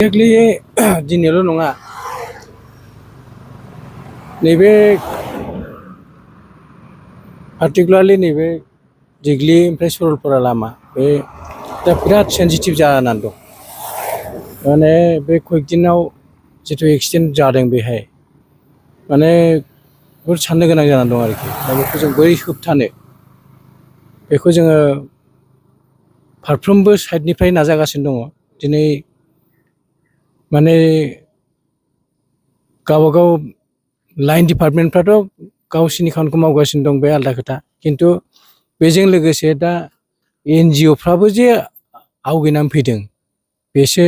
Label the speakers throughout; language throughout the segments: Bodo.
Speaker 1: एक्जेक्टलि दिनैल' नङा नैबे पार्टिकुलारलि नैबे दिग्लि ओमफ्राय सरलपारा लामा बे दा बिराद सेन्सिटिभ जानानै दं। माने बे कयेक दिनाव जिथु एक्सिडेन्ट जादों बेहाय माने बहुद साननो गोनां जानानै दं आरोखि। दा बेखौ जों बोरै होबथानो बेखौ जोङो फारफ्रोमबो साइडनिफ्राय नाजागासिनो दङ। दिनै माने गावबागाव लाइन डिपार्टमेन्टफ्राथ' गावसिनि खामानिखौ मावगासिनो दं, बे आलादा खोथा। खिन्थु बेजों लोगोसे दा NGOफ्राबो जे आवगायनानै फैदों बेसो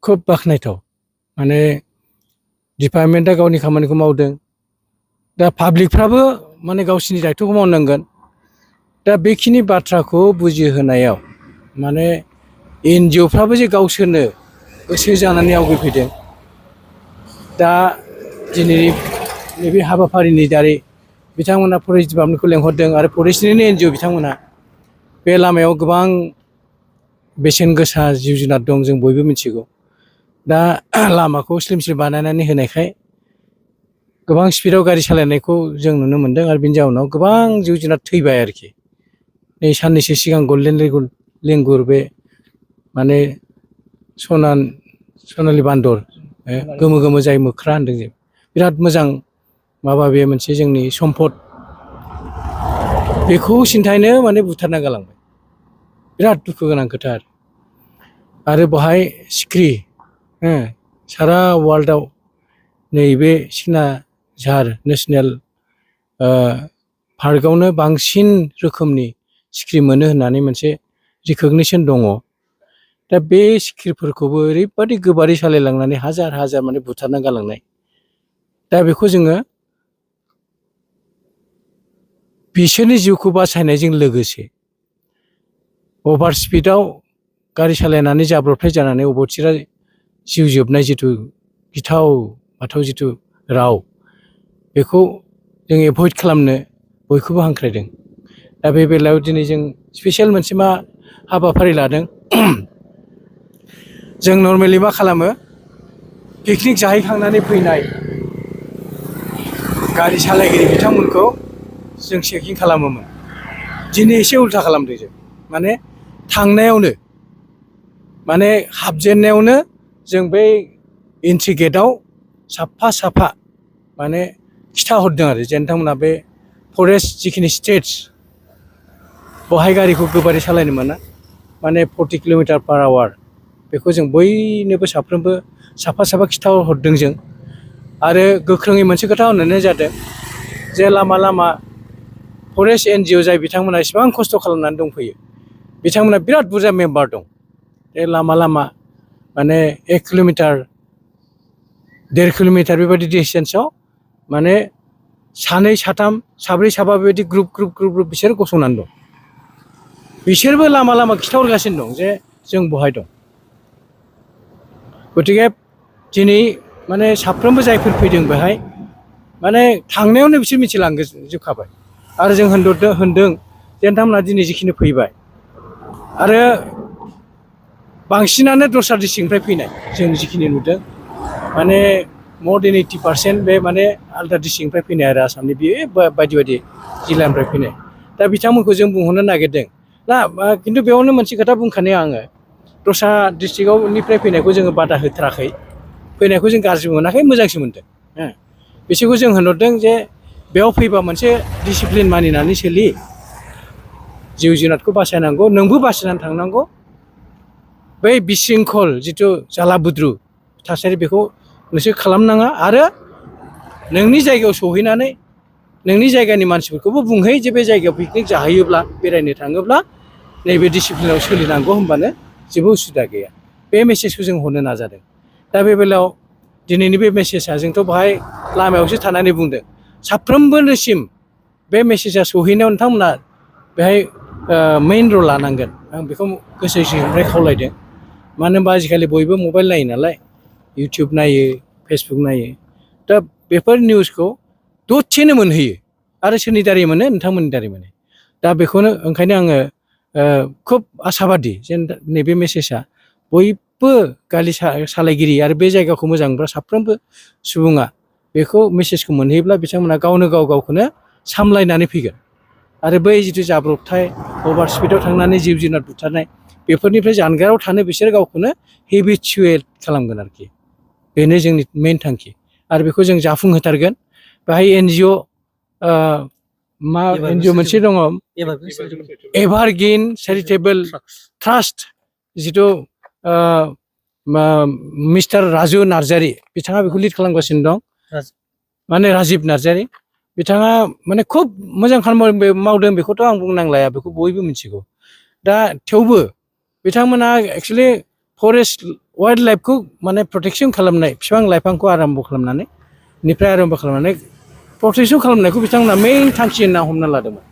Speaker 1: खोब बाख्नायथाव। माने डिपार्टमेन्टआ गावनि खामानिखौ मावदों, दा पाब्लिकफ्राबो माने गावसिनि दायथ'खौ मावनांगोन। दा बेखिनि बाथ्राखौ बुजिहोनायाव माने NGOफ्राबो जे गावसोरनो गोसो जानानै आवगायफैदों। दा दिनै नैबे हाबाफारिनि दारै बिथांमोना फरेस्ट डिपार्टमेन्टखौ लेंहरदों आरो फरेस्टनिनो NGO बिथांमोना बे लामायाव गोबां बेसेन गोसा जिब जुनार दं, जों बयबो मिथिगौ। दा लामाखौ स्लिम स्लिम बानायनानै होनायखाय गोबां स्पिडआव गारि सालायनायखौ जों नुनो मोन्दों आरो बेनि जाउनाव गोबां जिब जुनार थैबाय आरोखि। नै साननैसो सिगां गल्डेन लेंगुर बे माने सनालि बान्दर गोमो गोमो जाय मोख्रा होनदों जों, बिराद मोजां माबा बे मोनसे जोंनि सम्फद, बेखौ सिन्थायनो माने बुथारना गालांबाय। बिराद दुखु गोनां खोथा आरो बेवहाय सिख्रि सारा वार्ल्डआव नैबे सिखना जाहार नेसनेल पार्कआवनो बांसिन रोखोमनि सिख्रि मोनो होननानै मोनसे रिकगनिसन दङ। दा बे सिख्रिफोरखौबो ओरैबादि गोबारै सालायलांनानै हाजार हाजार माने बुथारना गालांनाय। दा बेखौ जोङो बिसोरनि जिउखौ बासायनायजों लोगोसे अभार स्पिडआव गारि सालायनानै जाब्रबथाय जानानै अबथिरा जिउ जोबनाय जिथु गिथाव बाथाव जिथु राव, बेखौ जों एभयड खालामनो बयखौबो हांख्रायदों। दा बे बेलायाव दिनै जों स्पेसियेल मोनसे हाबाफारि लादों। जों नर्मेलि मा खालामो, पिकनिक जाहैखांनानै फैनाय गारि सालायगिरि बिथांमोनखौ जों चेकिं खालामोमोन। दिनै एसे उल्था खालामदों जों, माने थांनायावनो माने हाबजेननायावनो जों बै एन्ट्रि गेटआव साफा साफा माने खिथाहरदों आरो जे नोंथांमोना बे फरेस्ट जिखिनि स्टेट्स बहाय गारिखौ गोबारै सालायनो मोना, माने 40 किल'मिटार/आवार, बेखौ जों बयनोबो साफ्रोमबो साफा साफा खिथाहरदों जों। आरो गोख्रोङै मोनसे खोथा होननानै जादों जे लामा लामा फरेस्ट NGO जाय बिथांमोना इसेबां खस्थ' खालामनानै दंफैयो, बिथांमोना बिराद बुरजा मेम्बार दं। बे लामा लामा माने 1 किल'मिटार 1.5 किल'मिटार बेबायदि डिसटेन्सआव माने सानै साथाम साब्रै साबा बेबायदि ग्रुप बिसोर गसंनानै दं। बिसोरबो लामा लामा खिथाहरगासिनो दं जे जों बहाय दं। गतिके दिनै माने साफ्रोमबो जायफोर फैदों बेहाय माने थांनायावनो बिसोर मिथिलांजोबखाबाय आरो जों होनदों जे नोंथांमोनहा दिनै जिखिनि फैबाय आरो बांसिनानो दस्रा डिस्ट्रिक्टनिफ्राय फैनाय जों जिखिनि नुदों, माने more than 80% बे माने आलदा डिस्ट्रिक्टनिफ्राय फैनाय आरो आसामनि बे बायदि बायदि जिल्लानिफ्राय फैनाय। दा बिथांमोनखौ जों बुंहरनो नागिरदों दा, खिन्थु बेयावनो मोनसे खोथा बुंखानाय आङो, दस्रा डिस्ट्रिक्टनिफ्राय फैनायखौ जोङो बादा होथाराखै, फैनायखौ जों गाज्रि मोनाखै, मोजांसो मोनदों। बिसोरखौ जों होनहरदों जे बेयाव फैबा मोनसे डिसिप्लिन मानिनानै सोलि, जिउ जुनादखौ बासायनांगौ, नोंबो बासायनानै थांनांगौ। बै बिशृंखल जिथु जाला बुद्रु थासारि बेखौ नोंसोर खालामनाङा आरो नोंनि जायगायाव सहैनानै नोंनि जायगानि मानसिफोरखौबो बुंहै जे बे जायगायाव पिकनिक जाहैयोब्ला, बेरायनो थाङोब्ला नैबे डिसिप्लिनाव सोलिनांगौ, होनबानो जेबो उसुबिदा गैया। बे मेसेजखौ जों हरनो नाजादों। दा बे बेलायाव दिनैनि बे मेसेजआ, जोंथ' बाहाय लामायावसो थानानै बुंदों, साफ्रोमबोनिसिम बे मेसेजआ सहैनायाव नोंथांमोना बेहाय मेइन रल लानांगोन। आं बेखौ गोसो सिंनिफ्राय खावलायदों। मानो होनबा आजिखालि बयबो मबाइल नायो नालाय, इउटिउब नायो, फेसबुक नायो। दा बेफोर निउसखौ दसेनो मोनहैयो आरो सोरनि दारै मोनो, नोंथांमोननि दारै मोनो। दा बेखौनो ओंखायनो आङो खुब आसाबादि जे नैबे मेसेजआ साफ्रोमबो गारि सालायगिरि आरो बे जायगाखौ मोजां मोनग्रा साफ्रोमबो सुबुङा बेखौ मेसेजखौ मोनहैयोब्ला बिथांमोना गावनो गावखौनो सामलायनानै फैगोन आरो बै जिथु जाब्रबथाय अभार स्पिडआव थांनानै जिब जुनार बुथारनाय बेफोरनिफ्राय जानगाराव थानो बिसोर गावखौनो हेबिचुवेट खालामगोन आरोखि बेनो जोंनि मेइन थांखि आरो बेखौ जों जाफुंहोथारगोन बेहाय एनजिअ मा एनजिअ मोनसे दङ एभारग्रिन चेरिटेबल ट्रास्ट जिथु मिस्टार राजु नार्जारि बिथाङा बेखौ लिड खालामगासिनो दं माने राजिब नार्जारि बिथाङा माने खुब मोजां खामानि मावदों बेखौथ' आं बुंनांलाया बेखौ बयबो मिथिगौ दा थेवबो बिथांमोना एक्सुवेलि फरेस्ट वाइल्ड लाइफखौ माने प्रटेक्सन खालामनाय बिफां लाइफांखौ आराम्भ खालामनानै प्रटेक्सन खालामनायखौ बिथांमोना मेइन थांखि होनना हमना लादोंमोन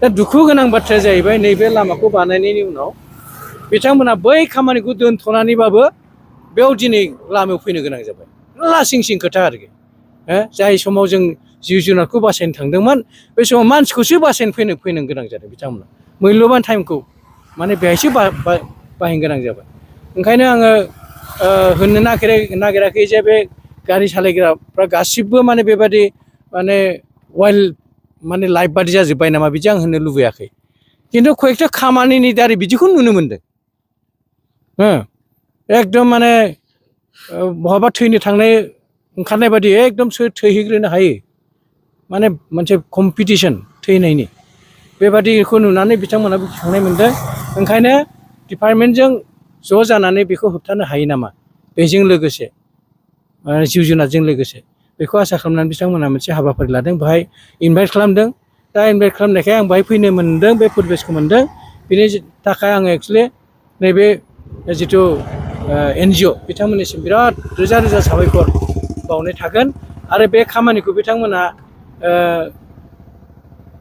Speaker 1: दा दुखु गोनां बाथ्राया जाहैबाय नैबे लामाखौ बानायनायनि उनाव बिथांमोना बै खामानिखौ दोनथ'नानैबाबो बेयाव दिनै लामायाव फैनो गोनां जाबाय लासिं सिं खोथा आरोखि जाय समाव जों जिब जुनारखौ बासायनो थांदोंमोन बे समाव मानसिखौसो बासायनो फैनो गोनां जादों बिथांमोना मुल्यबान टाइमखौ माने बेहायसो बाहायनो गोनां जाबाय ओंखायनो आङो होननो नागिराखै जे बे गारि सालायग्राफ्रा गासिबो माने बेबादि माने वाइल्ड माने लाइफ बादि जाजोब्बाय नामा बिदि आं होननो लुबैयाखै खिन्थु कयेकथा खामानिनि दारै बिदिखौ नुनो मोनदों एकदम माने बहाबा थैनो थांनाय ओंखारनाय बादि एकदम थैहैग्रोनो हायो माने मोनसे कम्पिटिसन थैनायनि बेबादिखौ नुनानै बिथांमोना गिखांनाय मोनदों ओंखायनो डिपार्टमेन्टजों ज' जानानै बेखौ होबथानो हायो नामा बेजों लोगोसे जिब जुनारजों लोगोसे बेखौ आसा खालामनानै बिथांमोना मोनसे हाबाफारि लादों बेहाय इनभाइट खालामदों दा इनभाइट खालामनायखाय आं बेहाय फैनो मोनदों बे फरिबेसखौ मोनदों बेनि थाखाय आङो एक्सुवेलि नैबे जिथु एनजिअ बिथांमोननिसिम बिराद रोजा रोजा साबायखर बावनाय थागोन आरो बे खामानिखौ बिथांमोना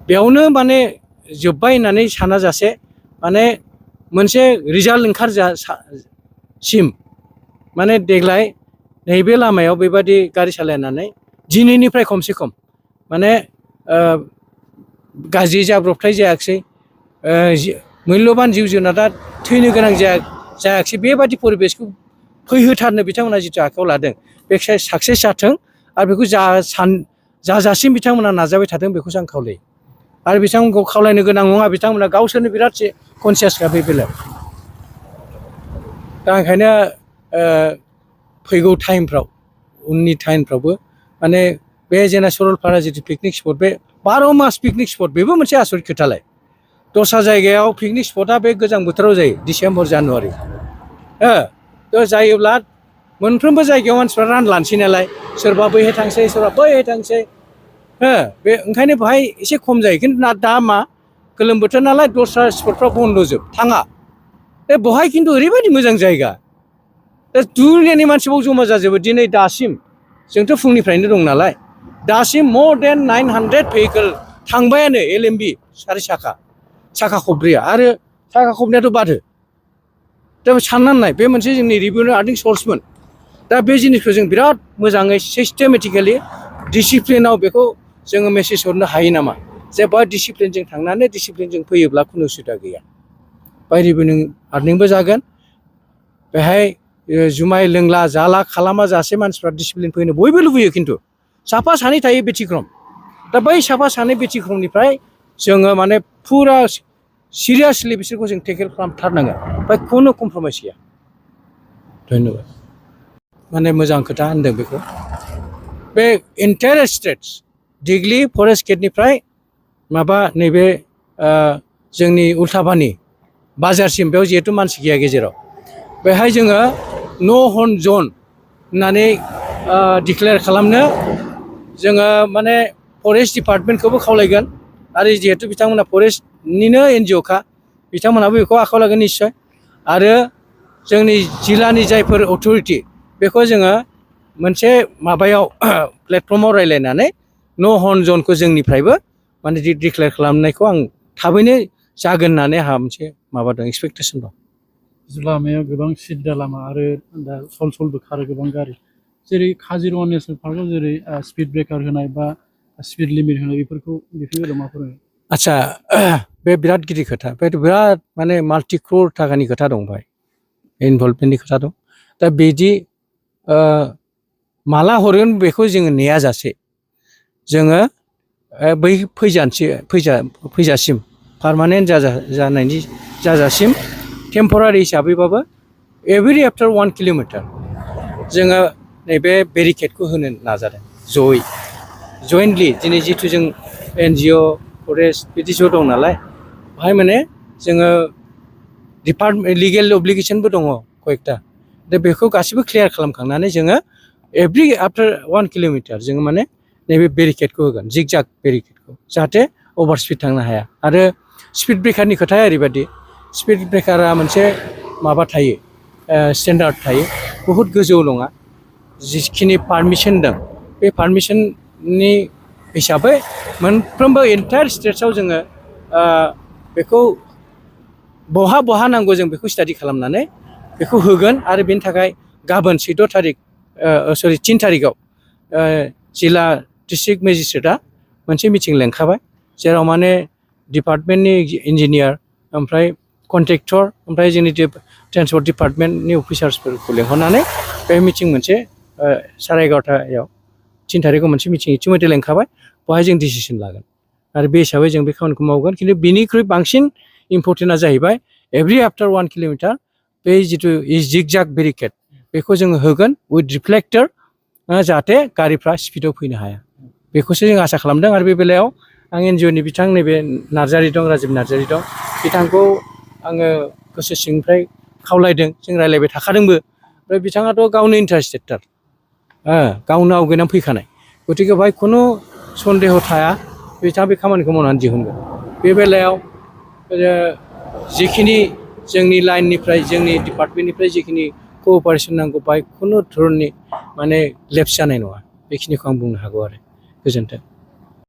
Speaker 1: बेयावनो माने जोब्बाय होननानै सानाजासे माने मोनसे रिजाल्ट ओंखारजासिम माने देग्लाय नैबे लामायाव बेबादि गारि सालायनानै दिनैनिफ्राय खमसे खम माने गाज्रि जाब्रबथाय जायाखिसै मुल्यबान जिब जुनारा थैनो गोनां जायाखिसै बेबादि परिबेसखौ फैहोथारनो बिथांमोना जिथु आखायाव लादों बे साक्सेस जाथों आरो बेखौ जाजासिम बिथांमोना नाजाबाय थादों बेखौसो आं खावलायो आरो बिथांमोनखौ खावलायनो गोनां नङा बिथांमोना गावसोरनो बिराद कनसियासखा बे बेलायाव दा ओंखायनो फैगौ टाइमफ्राव उननि टाइमफ्रावबो माने बे जोंना सरलपारा जिथु पिकनिक स्पट बे 12 मास पिकनिक स्पट बेबो मोनसे आसरित खोथालाय दस्रा जायगायाव पिकनिक स्पटआ बे गोजां बोथोराव जायो डिसेम्बर जानुवारि थ' जायोब्ला मोनफ्रोमबो जायगायाव मानसिफ्रा रानलानोसै नालाय सोरबा बैहाय थांसै सोरबा बैहाय थांसै बे ओंखायनो बेहाय एसे खम जायो खिन्थु दा मा गोलोम बोथोर नालाय दस्रा स्पटफ्राव बन्द'जोब थाङा बेवहाय खिन्थु ओरैबायदि मोजां जायगा दुनियानि मानसिबाव जमा जाजोबो दिनै दासिम जोंथ' फुंनिफ्रायनो दं नालाय दासिम more than 900 भेहिकेल थांबायानो LMB सारि साखा खबब्रैया आरो साखा खबनैयाथ' बादो दा साननानै नाय बे मोनसे जोंनि रिभिनिउ आर्निं सर्समोन दा बे जिनिसखौ जों बिराद मोजाङै सिस्टेमेटिकेलि डिसिप्लिनाव बेखौ जोङो मेसेज हरनो हायो नामा जे बा डिसिप्लिनजों थांनानै डिसिप्लिनजों फैयोब्ला खुनु उसुबिदा गैया बाय रिभिनिउ आर्निंबो जागोन बेहाय जुमाय लोंला जाला खालामा जासे मानसिफ्रा डिसिप्लिन फैनो बयबो लुबैयो खिन्थु साफा सानै थायो बेथिक्रम दा बै साफा सानै बेथिक्रमनिफ्राय जोङो माने फुरा सिरियासलि बिसोरखौ जों टेकेल खालामथारनांगोन ओमफ्राय खुनु कमप्रमाइस गैया धन्यबाद माने मोजां खोथा होनदों बेखौ बे इन्टायार स्टेट्स दिग्लि फरेस्ट गेटनिफ्राय माबा नैबे जोंनि उल्थापानि बाजारसिम बेयाव जिहेथु मानसि गैया गेजेराव बेहाय जोङो नो हर्न जन होननानै डिक्लेयार खालामनो जोङो माने फरेस्ट डिपार्टमेन्टखौबो खावलायगोन आरो जिहेतु बिथांमोना फरेस्टनिनो एनजिअखा बिथांमोनाबो बेखौ आखायाव लागोन निस्सय आरो जोंनि जिल्लानि जायफोर अथ'रिटि बेखौ जोङो मोनसे माबायाव प्लेटफर्माव रायज्लायनानै नो हर्न जनखौ जोंनिफ्रायबो माने डिक्लेयार खालामनायखौ आं थाबैनो जागोन होननानै आंहा मोनसे माबा दं एक्सपेक्टेसन दं
Speaker 2: लामाया गोबां सिद्दा लामा आरो दा सलबो खारो गोबां गारि जेरै काजिरङा नेसनेल पार्कआव जेरै स्पिड ब्रेकार होनाय बा स्पिड लिमिट होनाय बेफोरखौ मा फोरमायो
Speaker 1: आदसा बे बिराद गिदिर खोथा बे बिराद माने माल्टि क्र'र थाखानि खोथा दं बाय इनभल्भमेन्टनि खोथा दं दा बिदि माला हरगोन बेखौ जोङो नेयाजासे जोङो बै फैजासिम पार्मानेन्ट जाजासिम टेम्परारि हिसाबैबाबो एभरि आफ्टार 1 किल'मिटार जोङो नैबे बेरिकेडखौ होनो नाजादों जयेन्टलि दिनै जिथु जों NGO फरेस्ट बिदि ज' दं नालाय बेहाय माने जोङो लिगेल अब्लिगेसनबो दङ कयेकटा दा बेखौ गासिबो क्लियार खालामखांनानै जोङो एभरि आफ्टार 1 किल'मिटार जोङो माने नैबे बेरिकेडखौ होगोन जिगजाग बेरिकेडखौ जाहाथे अभार स्पिड थांनो हाया आरो स्पिड ब्रेकारनि खोथाया ओरैबायदि स्पिड ब्रेकारा मोनसे माबा थायो स्टेन्डार्ड थायो बहुद गोजौ नङा जिखिनि पारमिसन दं बे पारमिसननि हिसाबै मोनफ्रोमबो एन्टायार स्टेट्सआव जोङो बेखौ बहा नांगौ जों बेखौ स्टाडि खालामनानै बेखौ होगोन आरो बेनि थाखाय गाबोन 3 तारिखआव जिल्ला डिस्ट्रिक्ट मेजिस्ट्रेटआ मोनसे मिटिं लेंखाबाय जेराव माने डिपार्टमेन्टनि इन्जिनियार ओमफ्राय कन्ट्रेक्टर ओमफ्राय जोंनि ट्रेन्सपर्ट डिपार्टमेन्टनि अफिसार्सफोरखौ लेंहरनानै बे मिटिं मोनसे 11:30 3 तारिखआव मोनसे मिटिं इतिमধ্যे लेंखाबाय बेवहाय जों डिसिसन लागोन आरो बे हिसाबै जों बे खामानिखौ मावगोन खिन्थु बिनिख्रुइ बांसिन इम्परटेन्टआ जाहैबाय एभरि आफ्टार 1 किल'मिटार बे जिथु जिगजाग बेरिकेड बेखौ जोङो होगोन उइथ रिफ्लेक्टर जाहाथे गारिफ्रा स्पिडआव फैनो हाया बेखौसो जों आसा खालामदों आरो बे बेलायाव आं NGOनि बिथां नैबे नार्जारि दं राजिब नार्जारि दं बिथांखौ आङो गोसो सिंनिफ्राय खावलायदों जों रायज्लायबाय थाखादोंबो ओमफ्राय बिथाङाथ' गावनो इन्टारेस्टेडथार गावनो आवगायनानै फैखानाय गतिके बेवहाय खुनु सन्देह थाया बिथाङा बे खामानिखौ मावनानै दिहुनगोन बे बेलायाव जिखिनि जोंनि लाइननिफ्राय जोंनि डिपार्टमेन्टनिफ्राय जिखिनि क'अपारेसन नांगौ बाहाय खुनु धरननि माने लेप्स जानाय नङा बेखिनिखौ आं बुंनो हागौ आरो गोजोन्थों